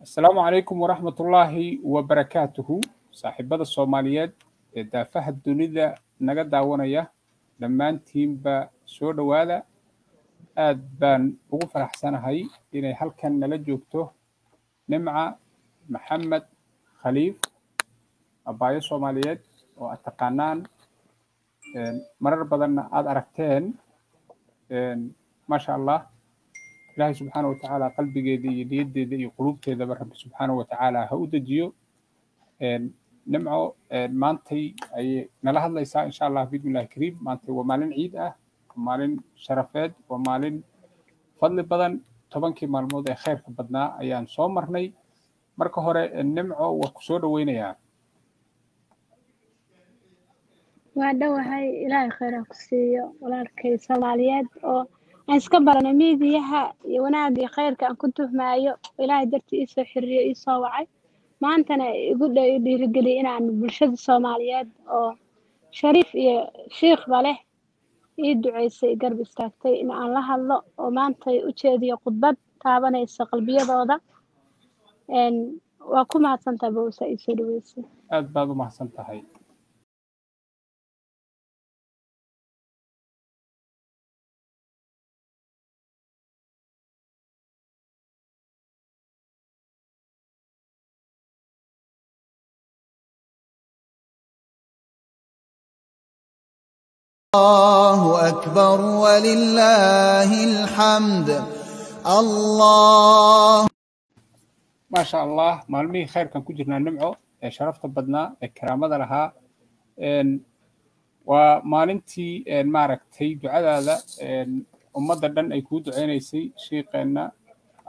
Asalaamu calaykum waraxmatullaahi wabarakaatuhu, saaxiibada Soomaaliyeed ee daafaha dunida naga daawanaya, dhammaantiinba soo dhowaada. Aad baan ugu faraxsanahay inay halkan nala joogto Nimca Maxamed Khaliif, abaayo Soomaaliyeed oo aad taqaanaan, marar badanna aad aragteen. Maasha Allah, Ilaahay subxaana wa tacaala qalbigeeda iyo niyaddeeda iyo quluubteedaba Rabbi subxaana wa tacaala ha u dejiyo. Nimco maantay ayay nala hadlaysaa, insha Allah biidnillahi kariim. Maantay waa maalin ciid ah, waa maalin sharafeed, waa maalin fadli badan. 10kii maalmood ee khayrka badnaa ayaan soo marnay. Marka hore, Nimco, waa ku soo dhoweynayaa. Waa dhowahay, Ilaahay khayr ha ku siiyo, walaalkay Soomaaliyeed oo aan iska baranay miidiyaha iyo wanaagga iyo khayrka aan ku tuhmaayo. Ilaahay dartii iisoo xiriyo, iisoo wacay, maantana igu dhiirigeliyay inaan bulshada Soomaaliyeed oo shariif iyo shiikhba leh ii duceysay, garab istaagtay, in aan la hadlo oo maanta u jeediyo khudbad taabanaysa qalbiyadooda. Waa ku mahadsantahay bowsa iisoo dhaweysay. Aad baad u mahadsan tahay. الله أكبر ولله الحمد الله. Maasha Allah, maalmihii khayrkan ku jirnaa, Nimco, ee sharafta badnaa ee karaamada lahaa. Waa maalintii maaragtay ducadaada ummadda dhan ay kuu duceynaysay. Shiiqeenna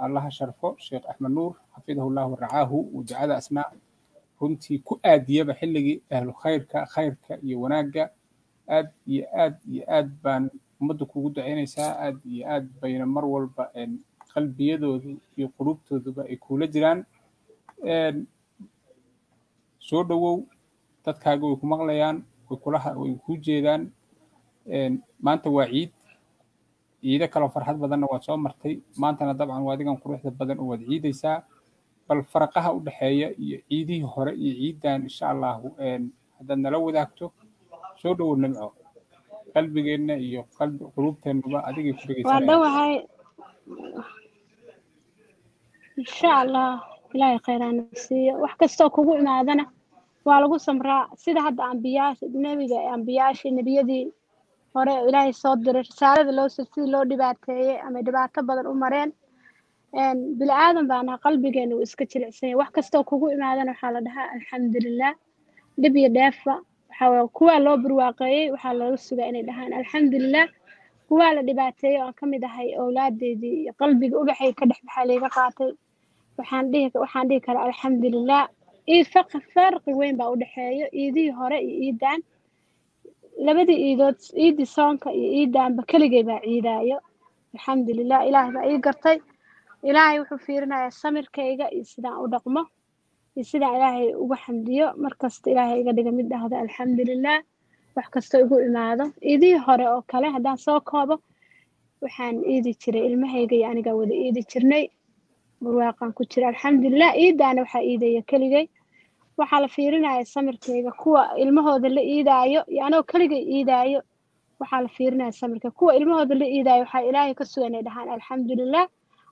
Allaha sharfo, Sheekh Axmed Nuur xafidahullahu waracaahu, uu ducadaasna runtii ku aadiyaba xilligii ahlu khayrka, khayrka iyo wanaagga. Aad iyo aad iyo aad baan ummadda kugu duceynaysaa, aad iyo aad bayna mar walba qalbiyadooda iyo qulubtooduba ay kuula jiraan. Soo dhowow, dadkaaga way ku maqlayaan, way kula way kuu jeedaan. Maanta waa ciid, ciido kaloo farxad badanna waad soo martay, maantana dabcan waa adigan quruxda badan oo waad ciidaysaa. Bal faraqaha u dhexeeya iyo ciidihii hore iyo ciidan, insha Allahu, haddaad nala wadaagto. Soo dhowow Nimco, qalbigeenna iyo qalbi quluubteennuba adigay ku Waa dhegeysanayaan. dhowahay, insha Allah Ilaahay khayraana siiyo. Wax kastoo kugu imaadana waa lagu samraa, sida hadda ambiyaasha nebiga, ambiyaashii, nebiyadii hore oo Ilaahay soo diray, risaalada loo soo sidii loo dhibaateeyey ama dhibaato badan u mareen. Bini aadan baana, qalbigeena uu iska jilicsan yahay. Wax kastoo kugu imaadana waxaa la dhahaa alxamdulilah, dhib iyo dheefba. Waxaa waye kuwaa loo barwaaqeeyey waxaa looga sugaa inay dhahaan alxamdulilah, kuwaa la dhibaateeyey oo aan ka mid ahay, owlaadeedii iyo qalbiga ubaxay ka dhex baxaa layga qaatay, waxaan dhihi karaa alxamdulilah. Iid farqi weyn baa u dhexeeyo iidihii hore iyo iidan. Labadii iidood, iidii soonka iyo iidaanba, keligay baa ciidaayo, alxamdulilah. Ilaahay baa ii gartay. Ilaahay wuxuu fiirinayaa samirkayga iyo sidaan u dhaqmo iyo sidaan Ilaahay ugu xamdiyo. Markasta Ilaahay iga dhiga mid dhahda alxamdulilah wax kastoo igu imaado. Iidihii hore oo kale haddaan soo koobo, waxaan iidi jiray ilmahayga iyo anigaa wada iidi jirnay, barwaaqaan ku jira, alxamdulilah. Iidaana waxaa iidaya keligay. Waxaa la fiirinaya samirkayga. Kuwa ilmahooda la iidaayo iyo anoo keligay iidaayo, waxaa la fiirinaya samirka. Kuwa ilmahooda la iidaayo waxaa Ilaahay ka sugan inay dhahaan alxamdulilah.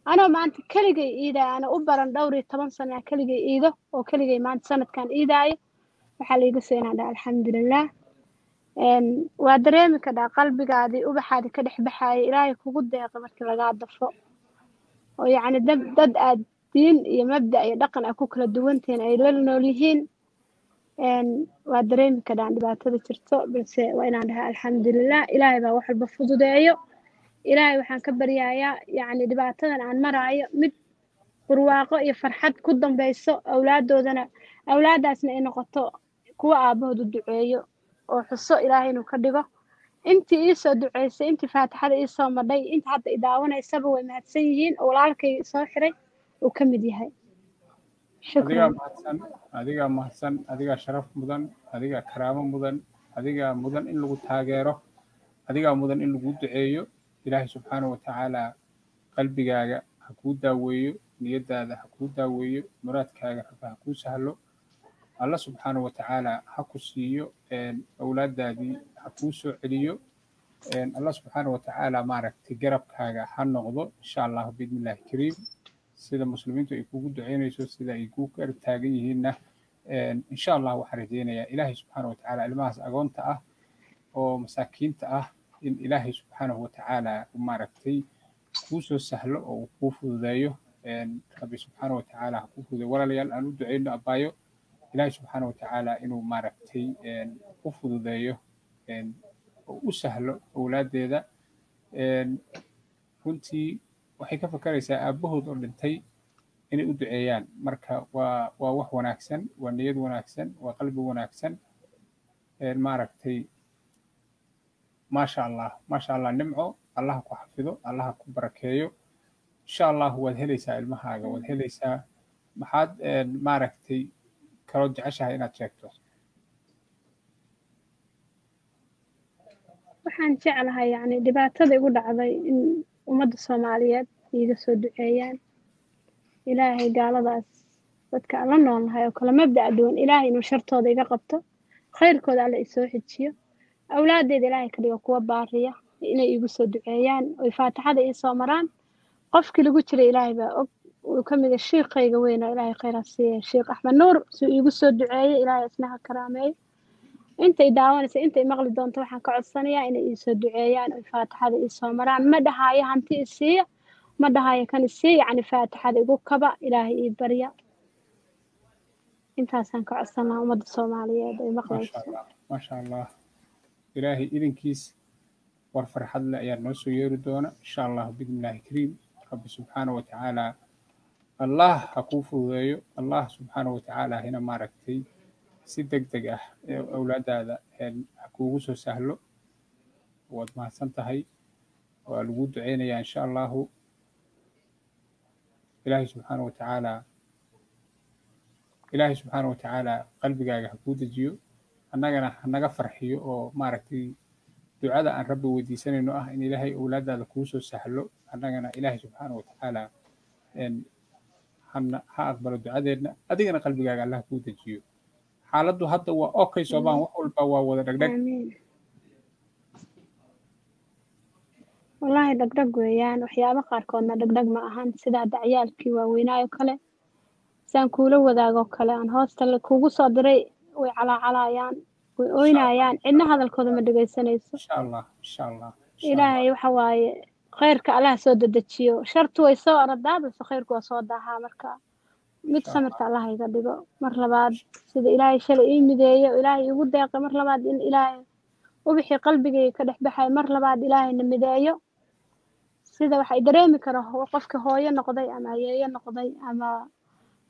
Anoo maanta keligay iidaayo, ana u baran dhowr iyo toban sano aan keligay iido oo keligay maanta sanadkan iidaayo, waxaa laiga sugan inaan dhaha alxamdulilah. Waa dareemi kadhaa qalbigaadii ubaxaadi ka dhex baxaayay Ilaahay kugu deeqa markii lagaa dafo, oo yacni dad aad diin iyo mabda iyo dhaqan ay ku kala duwantihiin ay la nool yihiin. Waa dareemi kadhaan dhibaatada jirto, balse waa inaan dhahaa alxamdulilah. Ilaahay baa wax walba fududeeyo. Ilaahay waxaan ka baryayaa yacni dhibaatadan aan maraayo mid barwaaqo iyo farxad ku dambayso, awlaadoodana, awlaadaasna ay noqoto kuwa aabahood u duceeyo oo xuso, Ilaahay inuu ka dhigo. Intii ii soo duceysay, intii faatixada ii soo madhay, inta hadda i daawanaysaba way mahadsan yihiin, oo walaalkay soo xiray uu ka mid yahay. Adigaa Shukran. mahadsan, adigaa mahadsan, adigaa sharaf mudan, adigaa karaamo mudan, adigaa mudan in lagu taageero, adigaa mudan in lagu duceeyo. Ilaahay subxaana wa tacaala qalbigaaga ha kuu daaweeyo. Niyadaada ha kuu daaweeyo, muraadkaaga Rabbi ha kuu sahlo, Alla subxaanahu watacaala ha ku siiyo awlaadaadii, ha kuu soo celiyo. Allah subxaanahu watacaala maaragtay garabkaaga ha noqdo insha Allahu biidnillahi kariim. Sida muslimiintu ay kugu duceynayso, sida ay kuu garab taagan yihiinna, insha Allah waxaan rajeynayaa Ilaahay subxaanahu watacaala ilmahaas agoonta ah oo masaakiinta ah in Ilaahay subxaanahu watacaala maaragtay kuu soo sahlo oo uu kuu fududeeyo. Rabbi subxaanahu watacaala ha kuu fududeeyo. Walaalayaal, aan u duceyno abaayo, Ilaahay subxaanahu watacaala inuu maaragtay u fududeeyo oo u sahlo awlaaddeeda. Runtii waxay ka fakaraysaa aabbahood oo dhintay inay u duceeyaan. Marka waa wax wanaagsan, waa niyad wanaagsan, waa qalbi wanaagsan maaragtay. Maasha Allah, maasha Allah. Nimco, Allaha ku xafido, Allaha ku barakeeyo. Insha Allah waad helaysaa ilmahaaga, waad helaysaa. Maxaad maaragtay kaloo jeceshahay inaad sheegto? Waxaan jeclahay yacni dhibaatada igu dhacday in ummadda Soomaaliyeed iiga soo duceeyaan. Ilaahay gaaladaas dadka aan la noolnahay oo kale mabda'a duwan, Ilaahay inuu shartooda iga qabto, khayrkooda Alla isoo xijiyo, awlaadeyda Ilaahay ka dhigo kuwa baariya. Inay iigu soo duceeyaan oy faatixada ii soo maraan. Qofkii lagu jiray Ilaahay baa og, uu ka mid ah shiiqayga weyn oo Ilaahay khayr ha siiye, Sheekh Axmed Nuur, suu iigu soo duceeyey. Ilaahay isna ha karaameeyo. Intay daawanaysa, intay maqli doonto, waxaan ka codsanayaa inay ii soo duceeyaan oy faatixada ii soo maraan. Ma dhahaayo hanti i siiya, ma dhahaayo kan i siiya, yacni faatixada igu kaba, Ilaahay ii barya. Intaasaan ka codsan lahaa ummadda Soomaaliyeed ay maasha maqlayso. Allah, maasha Allah. Ilaahay idinkiis war farxad leh ayaa noo soo yeeri doona insha Allah biidnillahi kariim. Rabbi subxaanahu watacaala Allah ha kuu fududeeyo. Allah subxaanahu watacaala hina maaragtay si deg deg ah ee awlaadaada ha kuugu soo sahlo. Waad mahadsan tahay, waa lagu duceynayaa insha Allahu. Ilaahay subxaanahu watacaala, Ilaahay subxaanahu watacaala qalbigaaga ha kuu dejiyo, annagana ha naga farxiyo oo maaragtay ducada aan Rabbi weydiisanayno ah in Ilaahay awlaadaada kuu soo sahlo, annagana Ilaahay subxaanahu watacaala hana ha aqbalo ducadeenna, adigana qalbigaaga Allah kuu dejiyo. Xaaladdu hadda waa okay soobaan, wax walba waa wada dhegdheg. Aamiin. Wallaahi dhagdhag weeyaan, waxyaabo qaarkoodna dhagdhag ma ahan, sida hadda ciyaalkii waaweynaayo kale saan kuula wadaagoo kale aan hoosta kuugu soo diray, way calaacalaayaan, way insha Allah ooynayaan, cidna hadalkooda ma dhegaysanayso. Insha Allah, insha Allah, insha Allah. Ilaahay waxa waaye khayrka Allah soo dedejiyo. Shartu way soo orodaa, balse khayrku waa soo daahaa. Marka mid insha Allah samirta Allah iga dhigo. Mar labaad sida Ilaahay shalay ii mideeyo, Ilaahay iigu deeqay, mar labaad in Ilaahay ubixii qalbigayga ka dhex baxay, mar labaad Ilaahay na mideeyo. Sida waxa ay dareemi karo qofka hooyo noqday ama ayeeyo noqday ama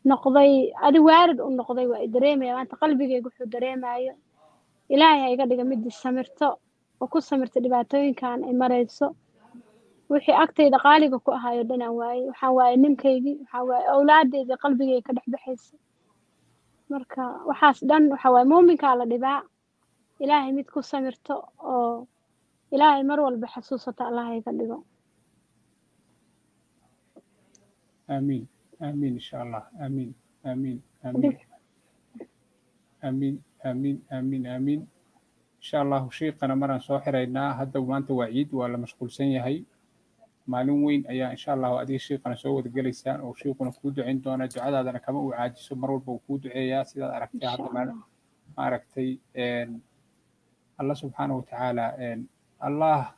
noqday adi waalid u noqday, waa ay dareemaya maanta qalbigayga wuxuu dareemayo. Ilaahay ha iga dhiga midii samirto oo ku samirta dhibaatooyinkan ay marayso. Wixii agtayda qaaliga ku ahaayo dhan aan waayey, waxaan waayey ninkaygii, waxaan waayey awlaadaydii qalbigayga ka dhex baxaysa. Marka waxaas dhan waxa waaye muuminkaa la dhibaa. Ilaahay mid ku samirto oo Ilaahay mar walba xasuusata Allah ha iga dhigo. Aamiin, aamiin, insha Allah. Aamiin, aamiin, aamiin, aamiin, aamiin, aamiin, aamiin, insha Allahu. Shiiqana maraan soo xiraynaa. Hadda maanta waa ciid, waa la mashquulsan yahay. Maalin weyn ayaa insha Allahu adiga shiiqana soo wada gelaysaan oo shiiquna kuu duceyn doona. Ducadaadana kama uu caajiso, mar walba uu kuu duceeyaa sidaad aragtay. Insha hadda Allah. Maaragtay Allah subxaanahu watacaala, Allah,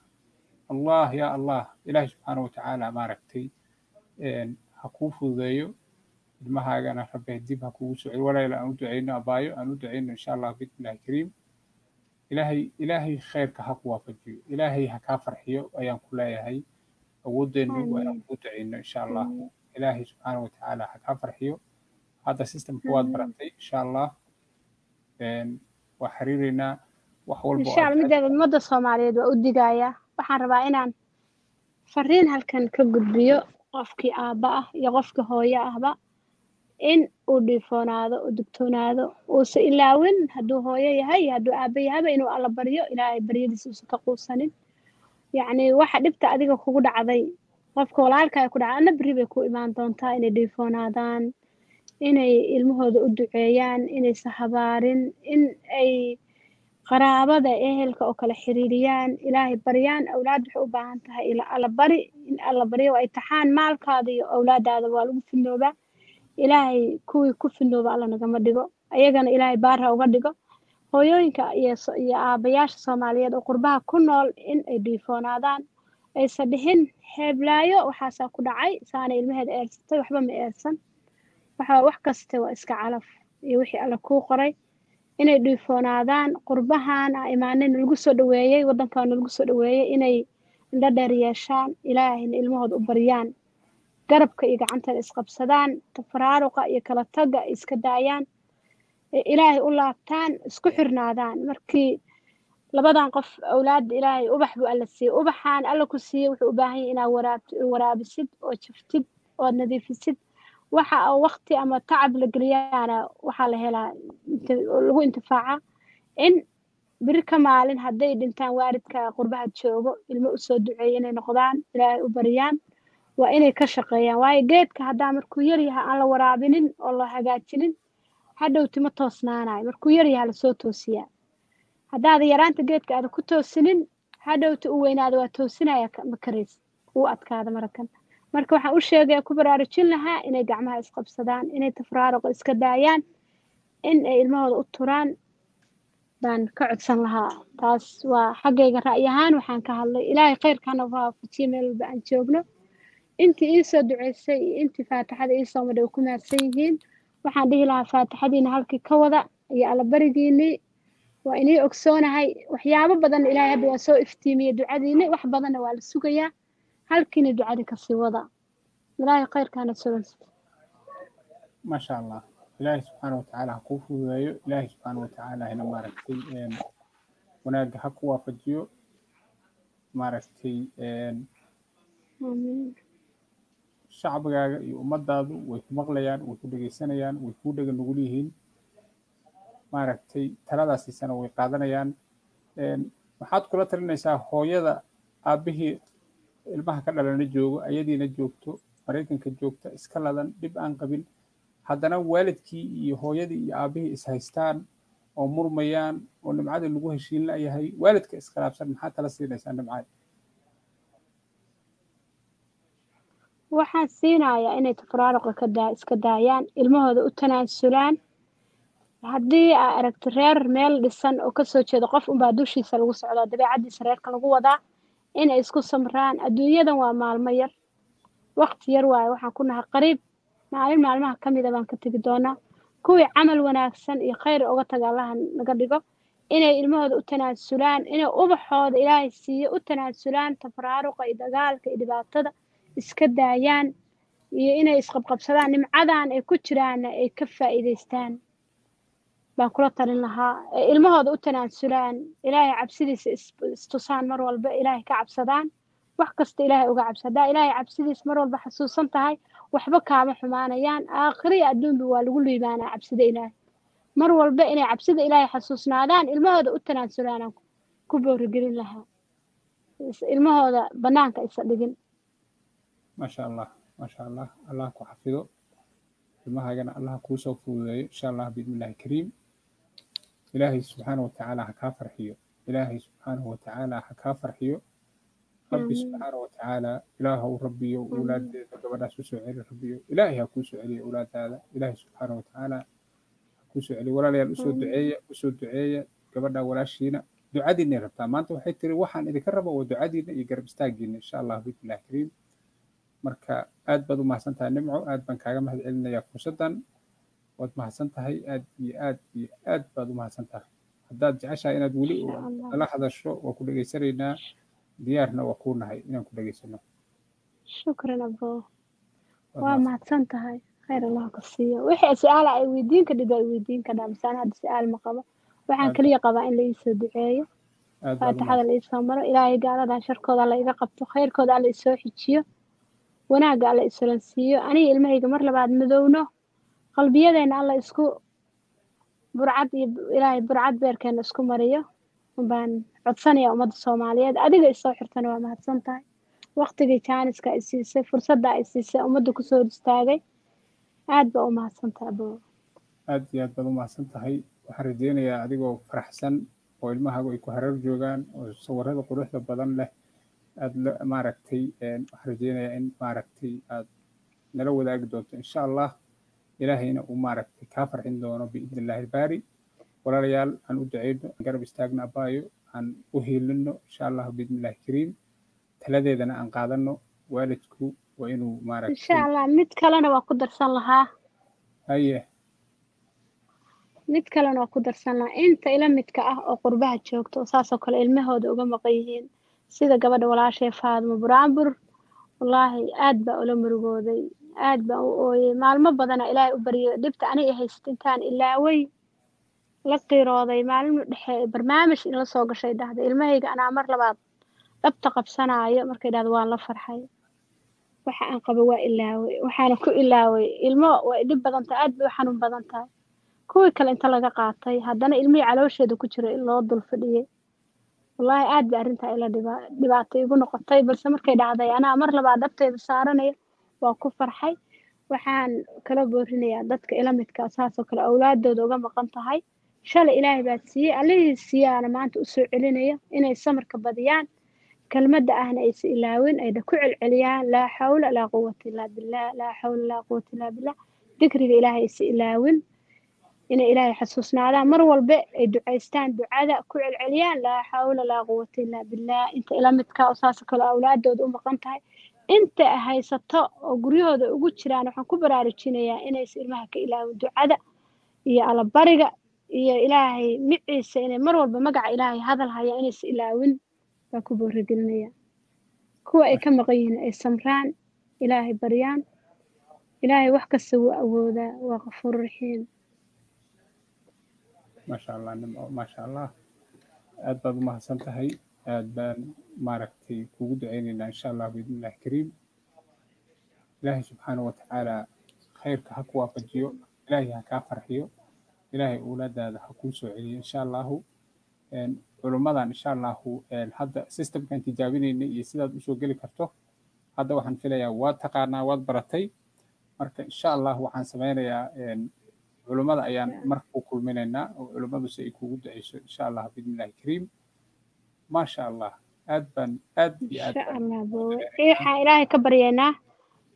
Allah, ya Allah, Ilaahay subxaanahu watacaala maaragtay ha kuu fududeeyo ilmahaagana, Rabbi dib ha kugu soo celiyo. Walaal, aan u duceyno abaayo, aan u duceyno insha Allah biidnillahi kariim. Ilaahay, Ilaahay khayrka ha ku waafajiyo, Ilaahay ha kaa farxiyo ayaan ku leeyahay. Awoodeennu waa inaan Aamiin. kuu duceyno insha Allah. Aamiin. Ilaahay subxaanahu watacaala ha kaa farxiyo. Hadda systemka waad Aamiin. baratay insha Allah. Waa xiriireynaa wax walba oo insha aad Allah. Mideeda ummadda Soomaaliyeed waa u digayaa. Waxaan rabaa inaan fariin halkan ka gudbiyo qofkii aabba ah iyo qofkii hooyo ahba in uu dhiifoonaado, uu digtoonaado, uusa ilaawin hadduu hooyo yahay iyo hadduu aabba yahaba inuu Alla baryo, Ilaahay baryadiisa uusan ka quusanin. Yacni waxa dhibta adiga kugu dhacday Qofka walaalka ay ku dhaca ana berri bay ku imaan doontaa. Inay dhiifoonaadaan, inay ilmahooda u duceeyaan, inaysa habaarin, in ay qaraabada ehelka oo kale xiriiriyaan, Ilaahay baryaan. Awlaad waxay u baahan tahay Alla bari, in Alla baryo. Waa imtixaan, maalkaada iyo awlaadaada waa lagu fidnoobaa. Ilaahay kuwii ku fidnooba Alla nagama dhigo, ayagana Ilaahay baar ha uga dhigo. Hooyooyinka iyo aabayaasha Soomaaliyeed oo qurbaha ku nool in ay dhiifoonaadaan, aysan dhihin heeblaayo waxaasaa ku dhacay, saana ilmaheeda eersatay. Waxba ma eersan, waxa wax kaste waa iska calaf iyo wixii Alla kuu qoray. Inay dhiifoonaadaan, qurbahan a imaanin lagu soo dhaweeyey, waddankaana lagu soo dhaweeyey, inay indho dheer yeeshaan, Ilaahayna ilmahooda u baryaan, garabka iyo gacantana isqabsadaan, tafaraaruqa iyo kala tagga iska daayaan, Ilaahay u laabtaan, isku xirnaadaan. Markii labadan qof awlaadda Ilaahay ubax buu Alla siiyey, ubaxaan Alla ku siiyey wuxuu u baahan yahay inaad waraabisid oo jaftid ood nadiifisid. Waxa waqti ama tacab la geliyaana waxaa la helaa lagu intifaaca. In beri ka maalin hadday dhintaan waalidka qurbaha joogo ilmo usoo duceeya inay noqdaan, Ilaahay u baryaan, waa inay ka shaqeeyaan. Waayo geedka haddaa markuu yar yahay aan la waraabinin oo la hagaajinin, hadhowti ma toosnaanayo. Markuu yar yahay lasoo toosiyaa. Haddaada yaraanta geedka aada ku toosinin, hadhowti u weynaada waa toosinaya ma karays, uu adkaada marakan. Marka waxaan u sheegaya, ku baraarujin lahaa inay gacmaha isqabsadaan, inay tafraaruqa iska daayaan, in ay ilmahooda u turaan baan ka codsan lahaa. Taas waa xaggayga ra'yi ahaan waxaan ka hadlay. Ilaahay khayrkana waafajiye meel walba aan joogno. Intii ii soo duceysay iyo intii faatixada ii soo madhay ku mahadsan yihiin. Waxaan dhihi lahaa faatixadiina halkii ka wada iyo Allabarigiinii. Waa inii ogsoonahay waxyaabo badan Ilaahay hadda waa soo iftiimiyey ducadiini, wax badanna waa la sugayaa. Halkiina ducadii kasii wada, Ilaahay khayrkaana sugan. Maasha Allah, Ilaahay subxaana watacaala ha kuu fududeeyo. Ilaahay subxaana watacaala hina maaragtay wanaagga ha ku waafajiyo maaragtay. Aamiin. Shacbigaaga iyo ummadaadu way ku maqlayaan, way ku dhegeysanayaan, way kuu dhega nugul yihiin maaragtay, taladaasiisana way qaadanayaan. Maxaad kula talinaysaa hooyada aabbihii ilmaha ka dhalana joogo, ayadiina joogto Maraykanka joogta, iska ladan, dhib aan qabin, haddana waalidkii iyo hooyadii iyo aabbihii is haystaan oo murmayaan oo Nimcadii lagu heshiin layahay, waalidka iskhilaafsan? Maxaa tala siinaysaa, Nimcada? Waxaan siinayaa inay tafaraaruqa ka daa iska daayaan, ilmahooda u tanaasulaan. Haddii aa aragto reer meel dhisan oo kasoo jeeda, qof unbaa dushiisa lagu socdaa, dabeecaddiisa reerka lagu wadaa. Inay isku samraan. Adduunyadan waa maalmo yar, waqti yar waaye. Waxaan ku nahay qariib, maalin maalmaha ka mida baan ka tegi doonaa. Kuwii camal wanaagsan iyo khayr uga taga Allaha naga dhigo. Inay ilmahooda u tanaasulaan, inay ubaxooda Ilaahay siiyo u tanaasulaan, tafaraaruqa iyo dagaalka iyo dhibaatada iska daayaan, iyo inay isqabqabsadaan. Nimcadan ay ku jiraanna ay ka faa'iidaystaan baan kula talin lahaa. Ay ilmahooda u tanaasulaan, Ilaahay cabsidiisa istusaan, mar walba Ilaahay ka cabsadaan, wax kasta Ilaahay uga cabsa. Haddaa Ilaahay cabsidiisa mar walba xasuusan tahay, waxba kaama xumaanayaan. Aakhiro iyo adduunba waa lagu liibaanaa cabsida Ilaahay. Mar walba inay cabsida Ilaahay xasuusnaadaan, ilmahooda u tanaasulaan aan ku boorigelin lahaa. Ilmahooda banaanka isa dhigin. Maasha Allah, maasha Allah. Allah ku xafido, ilmahaagana Allah kuu soo fududeeyo insha Allah biidni Illahi kariim. Ilaahay subxaana watacaala ha kaa farxiyo, Ilaahay subxaanahu watacaala ha kaa farxiyo. Rabbi Aamiin. subxaana watacaala, Ilaahow Rabbiyo Aamiin. awlaadeeda gabadhaas usoo celi. Rabbiyo Ilaahay ha kuu soo celiyo awlaadaada. Ilaahay subxaana watacaala ha kuu soo celiyo. Walaalayaal, usoo Aamiin. duceeya, usoo duceeya gabadha walaashiina. Ducadiinay rabtaa maanta. Waxay tiri waxaan idinka raba waa ducadiina iyo garab istaagiina insha Allah biidni Illahi kariim. Marka aad baad u mahadsan tahay, Nimco. Aad baan kaaga mahad celinayaa fursaddan. Waad mahadsan tahay, aad iyo aad iyo aad baad u mahadsan tahay. Haddaad jeceshahay inaad weli Insha Allah. nala hadasho, waa ku dhegaysanaynaa, diyaarna waa kuu nahay inaan ku dhegaysano. Shukran abo. Waad Waa mahadsan. mahadsan tahay, khayr Allah ka siiyo. Wixii su-aala ay weydiin ka dhigo ay weydiin ka dhaamsaan. Hadda su-aal ma qabo, waxaan Aad kaliya qabaa in la iisoo duceeyo, aad baad u faatixada mahadsan. la iisoo maro, Ilaahay gaaladan sharkooda alla iga qabto, khayrkooda alla isoo xijiyo, wanaagga alla isulansiiyo, aniga ilmahayga mar labaad madowno, qalbiyadeena alla isku burcad iyo Ilaahay burcad beerkeena isku mariyo baan codsanaya ummadda Soomaaliyeed. Adiga isoo xirtana waa mahadsan tahay. Waqtigii jaaniska ay siisay, fursadda ay siisay, ummadda kusoo hor istaagay, aad baa u mahadsantahay abow. Aad iyo aad baad u mahadsan tahay. Waxaan rajeynayaa adigoo faraxsan oo ilmahaagu ay ku hareer joogaan oo sawirada quruxda badan leh aad maaragtay, waxaan rajeynayaa in maaragtay aad nala wadaagi doonto insha Allah, ilaahayna uu maaragtay kaa farxin doono biidni illaahi albaari. Walaalayaal, aan u duceyno, aan garab istaagno abaayo, aan u hiilino insha Allah biidni illahi kariim, taladeedana aan qaadano. Waalidku waa inuu Insha maaragtay Allah mid kalena waa ku darsan lahaa. Haye. Mid kalena waa ku darsan lahaa, inta ila midka ah oo qurbaha joogta oo saasoo kale ilmahooda uga maqan yihiin sida gabadha walaashay Faadmo Buraanbur, wallaahi aad baa ula murugooday, aad baan u ooyey maalmo badana. Ilaahay u baryay dhibta aniga haysta intaan ilaaway la qiirooday. Maalin dhexe barnaamij in la soo gashay dhahday ilmahayga anaa mar labaad dhabta qabsanaayo, markay dhahdo waan la farxay. Waxa aan qabo waa ilaaway, waxaana ku ilaaway ilmo way dhib badan tahay, aad bay u xanuun badan tahay. Kuwii kale inta laga qaatay haddana ilmihii caloosheeda ku jiray in loo dul fadhiyey, wallaahi aad bay arrintaa ila dhibaato igu noqotay. Balse markay dhacday anaa mar labaad dhabtayda saaranaya, waa ku farxay. Waxaan kala boorinayaa dadka ila midka saasoo kale awlaadooda uga maqan tahay, shalay Ilaahay baa siiyey, allihii siiyaana maanta u soo celinaya, inay samarka badiyaan, kelmadda ahna aysa ilaawin, ay ku celceliyaan laa xawla laa quwata illaa billah, laa xawla laa quwata illaa billah. Dikriga Ilaahay aysa ilaawin, inay Ilaahay xasuusnaadaan mar walba, ay ducaystaan, ducada ku celceliyaan laa xawla laa quwata illaa billah. Inta ila midka oo saasoo kale awlaadooda u maqan tahay, inta haysato oo guryahooda ugu jiraan, waxaan ku baraarujinayaa inaysa ilmaha ka ilaawin ducada iyo allabariga iyo Ilaahay miciisa, inay mar walba magaca Ilaahay hadal haya inaysa ilaawin baa ku boorigelinaya. Kuwa ay ka maqan yihiin ay samraan, Ilaahay baryaan. Ilaahay wax kasta wuu awoodaa, waa qafuur raxiim. Maasha Allah Nimco, maasha Allah, aad baad u mahadsan tahay. Aad baan maaragtay kugu duceyneynaa insha Allah biidni illahi kariim. Ilaahay subxaanahu watacaala khayrka ha ku waafajiyo, Ilaahay ha kaa farxiyo, Ilaahay owlaadaada ha kuu soo celiyo insha Allahu. Culummadan insha Allahu hadda systemkan tijaabinaynay iyo sidaad usoo geli karto hadda waxaan filayaa waad taqaanaa, waad baratay. Marka insha Allah waxaan sameynayaa culummada ayaan marka ku kulminaynaa oo culummadu si ay kugu duceyso insha Allah biidni illahi kariim. Maasha Allah, aad baan aad iyo aad Insha baan Allah boowe, waxaan Ilaahay ka baryaynaa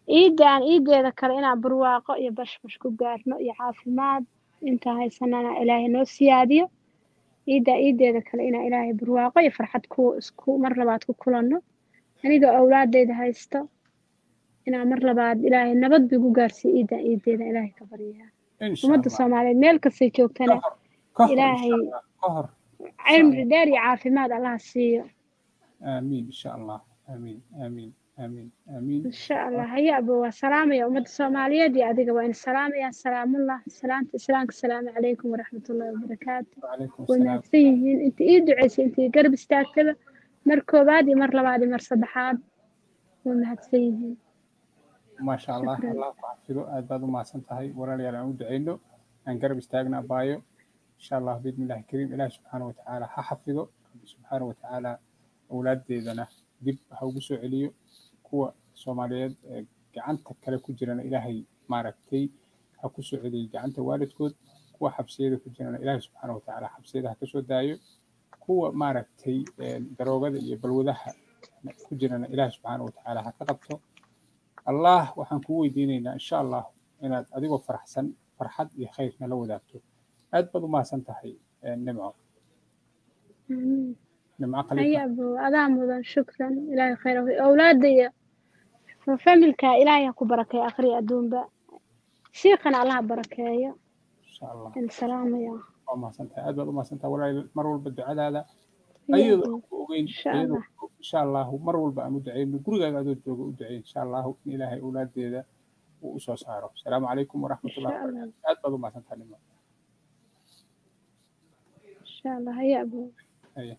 ciidan ciideeda kale inaan barwaaqo iyo bashbash ku gaarno iyo caafimaad. Inta haysanana Ilaahay noo siyaadiyo. Ciidda ciideeda kale inaan Ilaahay barwaaqo iyo farxad ku isku mar labaad ku kulanno, aniga awlaadeyda haysto, inaan mar labaad Ilaahay nabad bigu gaarsiiyo ciiddan ciideeda Ilaahay ka baryaa. Insha Ummadda Allah. Soomaaliyeed meel kastay joogtana ka hor insha Ilaahay Allah, ka hor insha cimri Allah. dheer iyo caafimaad Allaha siiyo. Aamiin insha Allah, aamiin, aamiin, aamiin, aamiin. Insha Allah. Haya abo, waa salaamaya ummadda Soomaaliyeed iyo adiga, waa in salaamaya. Salaamullah, salaamta islaamka, asalaamu calaykum waraxmatullahi wabarakaatu. Wacalaykum Way asalaam. mahadsan yihiin inta ii duceysay, inta ii garab istaagtaba, mar koowaad iyo mar labaad iyo mar saddexaad way mahadsan yihiin. Maasha Allah. Shukran. Allah ku xafido, aad baad u mahadsan tahay. Walaalayaal, aan u duceyno, aan garab istaagna abaayo insha Allah biidni illahi kariim. Ilahi subxaana watacaala ha xafido, Rabbi subxaana watacaala awlaaddeedana dib ha ugu soo celiyo. Kuwa Soomaaliyeed ee gacanta kale ku jirana Ilaahay maaragtay ha ku soo celiyo gacanta waalidkood. Kuwa xabsiyada ku jirana Ilaahay subxaana watacaala xabsiyada ha kasoo daayo. Kuwa maaragtay daroogada iyo balwadaha ku jirana Ilaahay subxaana watacaala ha ka qabto. Allah waxaan kuu weydiinaynaa insha Allah inaad adigoo faraxsan farxad iyo khayr nala wadaagto. Aad baad u mahadsan tahay Nimco. Aamiin. Nimco Haya Khaliifa. Abo, adaa mudan, shukran. Ilaahay khayr awlaadda iyo familka Ilaahay ha ku barakeeyo akhriya adduunba, shiikhana Allaha barakeeyo. Insha Allah. In salaamaya. Waa mahadsan tahay, aad baad u mahadsan tahay walaal. Mar walba ducadaada Haya ayadoo abo aan ku ogeyn insha ayadoo Allah. Insha Allahu mar walba aan u duceyno, gurigaaga adoo jooga u duceyn insha Allahu in Ilaahay awlaadeeda uu usoo saaro. Asalaamu calaykum waraxmatullahi Insha Allah. wabarakaatu. Aad baad u mahadsan tahay Nimco. Insha Allah. Haya abo. Haya.